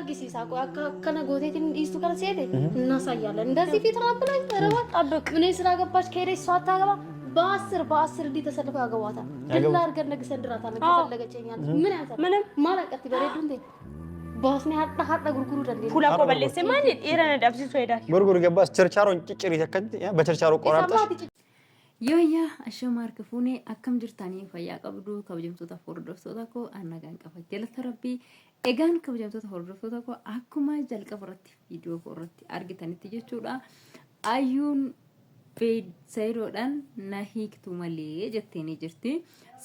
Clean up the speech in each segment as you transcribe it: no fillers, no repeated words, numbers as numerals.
argisiisa. Qoy akka akkana gooteetiin dhiistu kana seete እናሳያለን። እንደዚህ ፊት ራብላኝ ተረባት ጠብቅ። እኔ ስላገባች ከሄደች እሷ አታገባ። በአስር በአስር እንዲህ ተሰልፈው ያገቧታል። ድል አድርገን ነግሰን ድራታለን። ከፈለገች የኛ ልጅ ምን ያንሳል? ምንም ማለቀት በሬዱ እንዴ ባስኔ ሀጣ ሀጣ ጉርጉሩ ደንዴ Fuula koo balleesse maali dhiira na dhabsiisu hedaa. Gurguru ገባስ ችርቻሮን ጭጭሪ ተከት በችርቻሮ ቆራርጠሽ Yooyyaa ashama harka fuunee akkam jirtanii fayyaa qabdu kabajamtoota hordoftoota koo annagaan qaba galata rabbii. Egaan kabajamtoota hordoftoota koo akkuma jalqaba irratti viidiyoo koo irratti argitanitti jechuudha. Ayyuun Sayidoodhaan na hiiktu malee jetteenii jirti.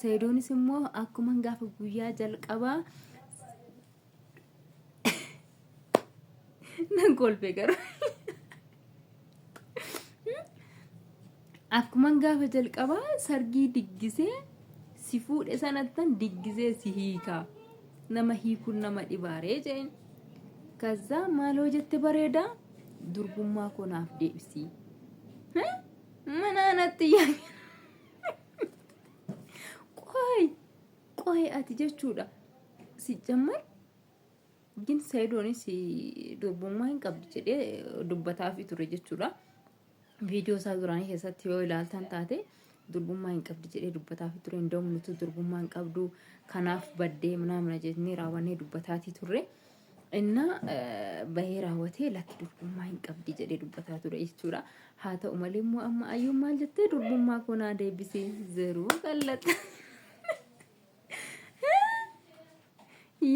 Sayidoonis immoo akkuma gaafa guyyaa jalqabaa nan kolfe garuu. Akkuman gaafa jalqabaa sargii diggisee si fuudhe sanattan diggisee si hiika. Nama hiikuun nama dhibaaree jeen. Kazzaa maaloo jette bareedaa durbummaa koo naaf deebisi. Manaa natti yaa qoy qoy ati jechuudha si jammar gin sayidoonis durbummaa hin qabdi jedhee dubbataafi ture jechuudha. Viidiyoo isaa duraanii keessatti yoo ilaaltan taate durbummaa hin qabdi jedhee dubbataafi ture. Indoom nuti durbummaa hin qabdu kanaaf baddee manaamina jennee raawwannee dubbataatii turre. Inna bahee raawwatee lakki durbummaa hin qabdi jedhee dubbataa ture jechuudha. Haa ta'u malee immoo amma ayyuun maal jettee durbummaa koo naa deebisee zeruu qallaxa.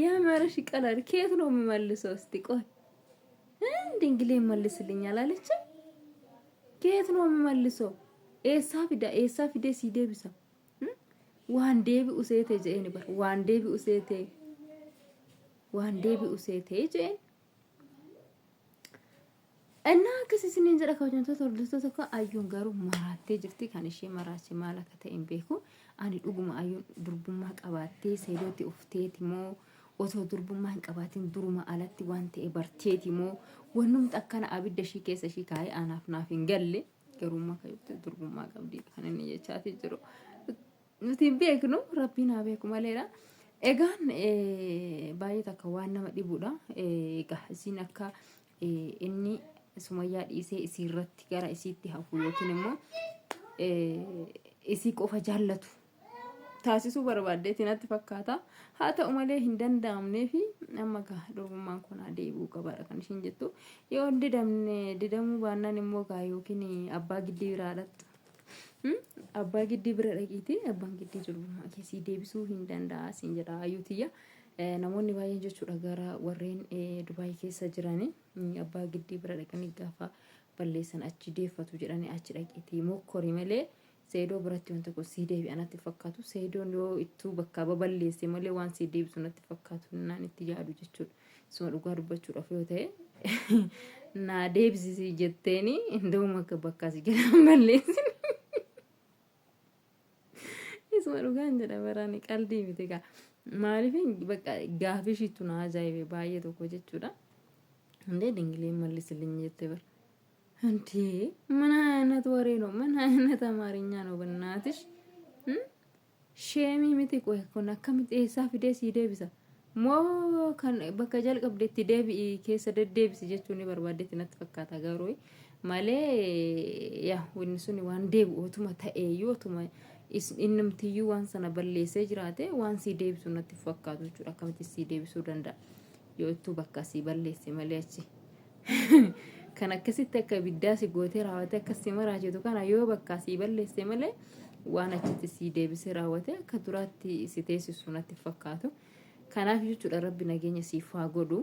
ያ መረሽ ይቀላል። ከየት ነው የሚመልሰው? እስቲ ቆይ ድንግሌ መልስልኛል አለችም። ከየት ነው የሚመልሰው? ኤሳ ፊዳ ኤሳ ፊዴ ሲደብሳ waan deebi'u seete je'een bar waan deebi'u seete waan deebi'u seete je'een እና akkas isiniin jedha kabajamtoota hordoftoota koo ayyuun garuu maraattee jirti kan ishee maraache maal akka ta'e hin beeku ani dhuguma ayyuun durbummaa qabaattee seedootti ufteeti moo osoo durbummaa hin qabaatin duruma alatti waan ta'e barteeti moo wannumti akkana abidda ishii keessa ishii kaa'ee anaaf naaf hin galle garuu kayyutti durbummaa qabdi kan inni jechaati jiru nuti hin beeknu rabbiin haa beeku maleedha. Egaan baay'ee takka waan nama dhibudha. Egaa isiin akka inni sumayyaa dhiisee isii irratti gara isiitti hafu yookiin immoo isii qofa jaallatu taasisuu barbaaddeeti natti fakkaata. Haa ta'u malee hin danda'amneefi amma gaa durbummaan kun haa deebi'uu qabaadha kan ishiin jettu. Yoo hin didamne didamuu baannaan immoo gaa yookiin abbaa giddii biraa dhaqxu. Abbaa giddii bira dhaqiiti abbaan giddii durbummaa keessii deebisuu hin danda'a siin jedha ayyuutiyya. Namoonni baay'een jechuudha gara warreen Dubaay keessa jiranii abbaa giddii bira dhaqanii gaafa balleessan achi deeffatu jedhanii achi dhaqiitii mokkori malee Seedoo biratti wanta kun sii deebi'a natti fakkaatu. Seedoon yoo ittuu bakkaa baballeesse malee waan sii deebisu natti fakkaatu naan itti yaadu jechuudha. Suma dhugaa dubbachuudhaaf yoo ta'e naa deebisisi jetteeni inda'uma akka bakkaa si jedhan balleessin. Isuma dhugaan jedha baraani qaldii miti gaa. Maaliif bakka gaafii ishiitu na ajaa'ibe baay'ee tokko jechuudha. Hundee dingileen mallisilin jette bara. እንዴ ምን አይነት ወሬ ነው? ምን አይነት አማርኛ ነው? በእናትሽ sheemii miti qoy kun akkamitti eessaa fidee sii deebisa moo kan bakka jalqabdeetti deebi'i keessa deddeebisi jechuun ni barbaaddetti natti fakkaata garuu malee yaa wanni sun waan deebi'u otuma ta'eeyyuu otuma innumtiyyuu waan sana balleessee jiraate waan sii deebisu natti fakkaatu jechuudha akkamitti sii deebisuu danda'a yoo ittuu bakka sii balleesse malee achi Kan akkasitti akka ibiddaa si gootee raawwatee akkas si maraachitu kana yoo bakkaa sii balleesse malee waan achitti sii deebisee raawwatee akka duraatti si teessisu natti fakkaatu. Kanaaf jechuudha rabbi nageenya siif haa godhu.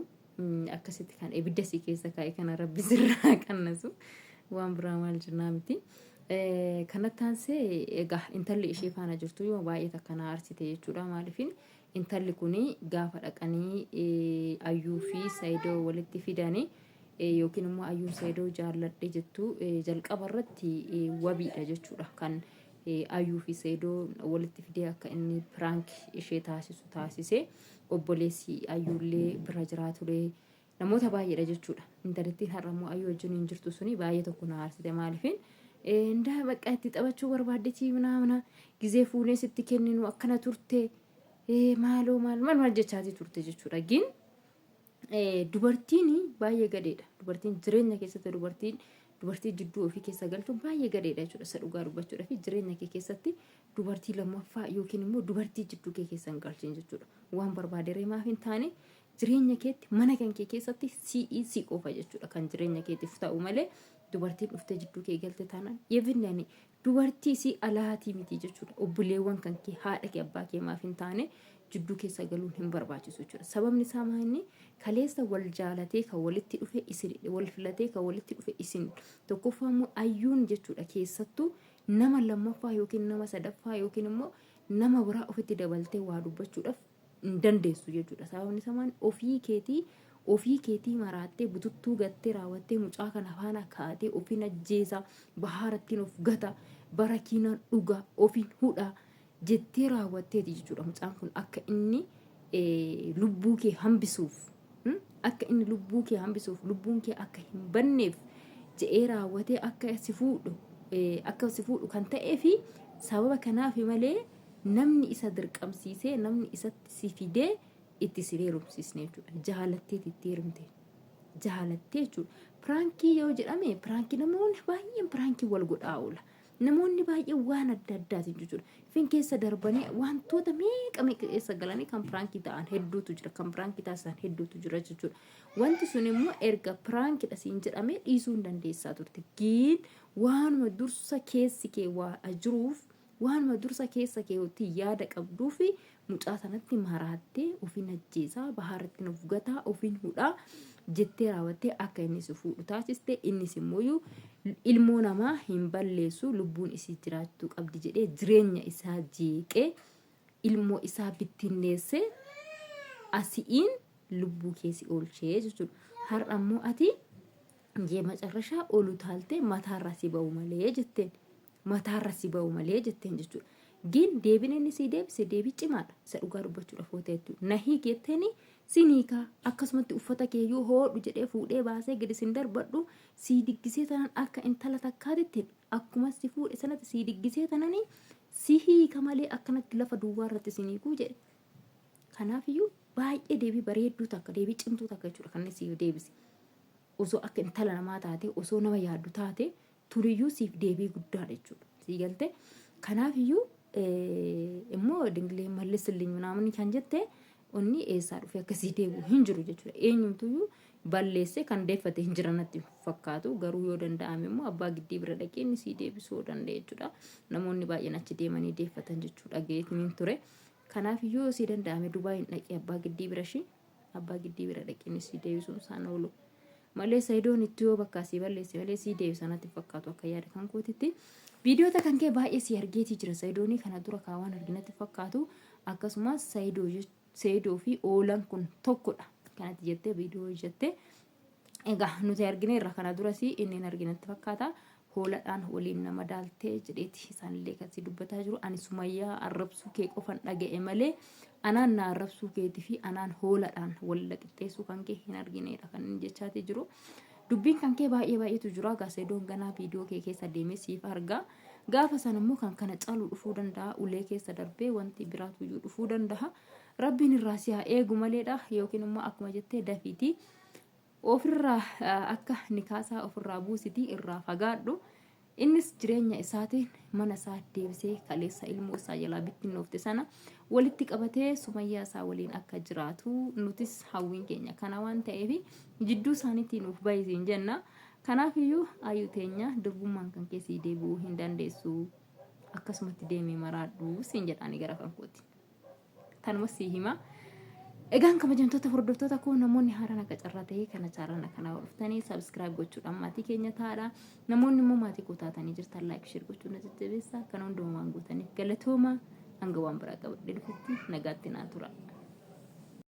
Akkasitti kan ibidda si keessa kaa'e kana rabbi sirraa qannasu. Waan biraa maal jennaa miti. Kanatti aansee egaa intalli ishee faana jirtu yoo baay'ee takka na aarsite jechuudha maaliifin intalli kun gaafa dhaqanii ayyuu fi saayidoo walitti fidanii yookiin immoo ayyuun saayidoo jaalladhe jettu jalqaba irratti wabiidha jechuudha kan ayyuu fi saayidoo walitti fidee akka inni piraank ishee taasisu taasise obboleessi ayyuullee bira jiraa ture namoota baay'eedha jechuudha intalittiin har'a immoo ayyuu wajjin hin jirtu suni baay'ee tokko na aarsite maaliifin indaa bakka itti taphachuu barbaaddetii manaamana gizee fuunee sitti kenninu akkana turte maaloo maal maal maal jechaatii turte jechuudha gin Dubartiin baay'ee gadeedha. Dubartiin jireenya keessatti dubartiin dubartii jidduu ofii keessa galchuun baay'ee gadeedha jechuudha. Isa dhugaa dubbachuudha fi jireenya kee keessatti dubartii lammaffaa yookiin immoo dubartii jidduu kee keessa hin galchin jechuudha. Waan barbaade maaf hin taane, jireenya keetti, mana kan kee keessatti si'ii si qofa jechuudha kan jireenya keetiif ta'u malee, dubartiin dhuftee jidduu kee galte taanaan yevinni dubartii si alaatii miti jechuudha. Obboleewwan kan kee, haadha kee, abbaa kee maaf hin taane, jidduu keessa galuun hin barbaachisu jechuudha. Sababni isaa maal? Kaleessa wal jaalatee kan walitti dhufe isin, wal filatee kan walitti dhufe isin. Tokkoffaa immoo ayyuun jechuudha, keessattuu nama lammaffaa yookiin nama sadaffaa yookiin immoo nama biraa ofitti dabaltee waa dubbachuudhaaf hin dandeessu jechuudha. Sababni isaa maal? Ofii keetii maraattee, bututtuu gattee, raawwattee, mucaa kana faana kaatee ofiin ajjeesa, bahaarattiin of gata, barakiinaan dhuga, ofiin hudha jettee raawwatteeti jechuudha. Mucaan kun akka inni lubbuu kee hambisuuf, akka inni lubbuu kee hambisuuf, lubbuun kee akka hin banneef je'ee raawwatee akka si fuudhu kan ta'ee fi sababa kanaaf malee namni isa dirqamsiisee, namni isatti si fidee itti si heerumsiisne jechuudha. Jaalatteeti itti heerumte. Jaalattee jechuudha. Prankii yoo jedhame, prankii namoonni baay'een prankii wal godhaa oola. Namoonni baay'een waan adda addaatiin jechuudha. Fin keessa darbanii wantoota meeqa meeqa keessa galanii kan prankii ta'an hedduutu jira. Kan prankii taasisan hedduutu jira jechuudha. Wanti sun immoo erga prankiidha siin jedhamee dhiisuu hin dandeessaa turte. Giin waanuma dursa keessi kee waa jiruuf, waanuma dursa keessa keetti yaada qabduu fi mucaa sanatti maraattee, ofiin ajjeesaa, bahaaratti of gataa, ofiin hudhaa jettee raawwattee akka inni si fuudhu taasiste. Innis immoo ilmoo namaa hin balleessu, lubbuun isii jiraachuu qabdi jedhee jireenya isaa jeeqee, ilmoo isaa bittinneessee, asi'iin lubbuu keessi oolchee jechuudha. Har'a immoo ati የመጨረሻ olu taaltee mataarra si ba'u malee jetteen, mataarra si ba'u malee jetteen jechuudha. Gin deebiin inni sii deebise deebii cimaadha. Isa dhugaa dubbachuudhaaf yoo ta'e, nahii jetteeni siniikaa akkasumatti uffata keeyyuu hoodhu jedhee fuudhee baasee gadi sin darbadhu, sii diggisee tanan akka intala takkaatitti akkuma si fuudhe sanatti sii diggisee tananii si hiika malee akkanatti lafa duwwaa irratti siniikuu jedhe. Kanaafiyyuu baay'ee deebii bareedduu takka, deebii cimtuu takka jechuudha kan inni siif deebise. Osoo akka intala namaa taate, osoo nama yaaddu taate, turiyyuu siif deebii guddaadha jechuudha. Sii galte? Kanaafiyyuu immoo dingilee mallisilliñ ምናምን kan jette onni eessaa dhufe akkasii deebi'u hin jiru jechuudha. Eenyumtuyyuu balleessee kan deeffate hin jiran natti fakkaatu. Garuu yoo danda'ame immoo abbaa giddii bira dhaqee inni sii deebisuu danda'a jechuudha. Namoonni baay'een achi deemanii deeffatan jechuudha geetniin ture. Kanaaf yoo sii danda'ame Dubaayin dhaqee abbaa giddii bira ishii, abbaa giddii bira dhaqee inni sii deebisuun isaan oolu. Malee Sayidoon itti yoo bakka sii balleesse malee sii deebisa natti fakkaatu akka yaada kan kootitti. Viidiyoota kan kee baay'ee si argeetii jira Sayidoonii, kana dura kaawwan arginatti fakkaatu. Akkasumas Sayidoo fi oolan kun tokkodha kanatti jettee viidiyoo hojjette. Egaa nuti argineerra kana duras, inni hin arginatti fakkaata. Hooladhaan waliin nama daaltee jedheeti isaanillee kan si dubbataa jiru. Ani Sumayyaa arrabsuu kee qofan dhaga'e malee anaan na arrabsuu keetii fi anaan hooladhaan wal qixxeessuu kan kee hin argineedha kan inni jechaatii jiru. Dubbiin kan kee baay'ee baay'eetu jira. Gaaseedoon ganaa viidiyoo kee keessa deemee siif arga. Gaafa sana immoo kan kana caalu dhufuu danda'a. Ulee keessa darbee wanti biraatu iyyuu dhufuu danda'a. Rabbiin irraa si haa eegu maleedha. Yookiin immoo akkuma jettee dafiitii ofirraa akka nikaasaa ofirraa buusitii irraa fagaadhu. Innis jireenya isaatiin mana isaa deebisee kaleessa ilmoo isaa jalaa bittinnoofte sana walitti qabatee Sumayyaa isaa waliin akka jiraatu nutis hawwiin keenya kana waan ta'eef, jidduu isaaniitiin nuuf bayisiin jenna. Kanaaf iyyuu ayyuu teenya, durbummaan kan keessii deebi'uu hin dandeessu. Akkasumatti deemee maraadhu siin jedhaani gara kan kooti. Tanuma sii hima. Egaan kabajamtoota hordoftoota koo, namoonni haaraan akka carraa ta'ee kana chaarana kana dhuftanii subscribe gochuudhaan maatii keenya ta'aadha. Namoonni immoo maatii koo taatanii jirtan like, share gochuun na jajjabeessa. Kana hundumaa waan gootaniif galatooma. Hanga waan biraa qabadhee dhufutti nagaatti naa tura.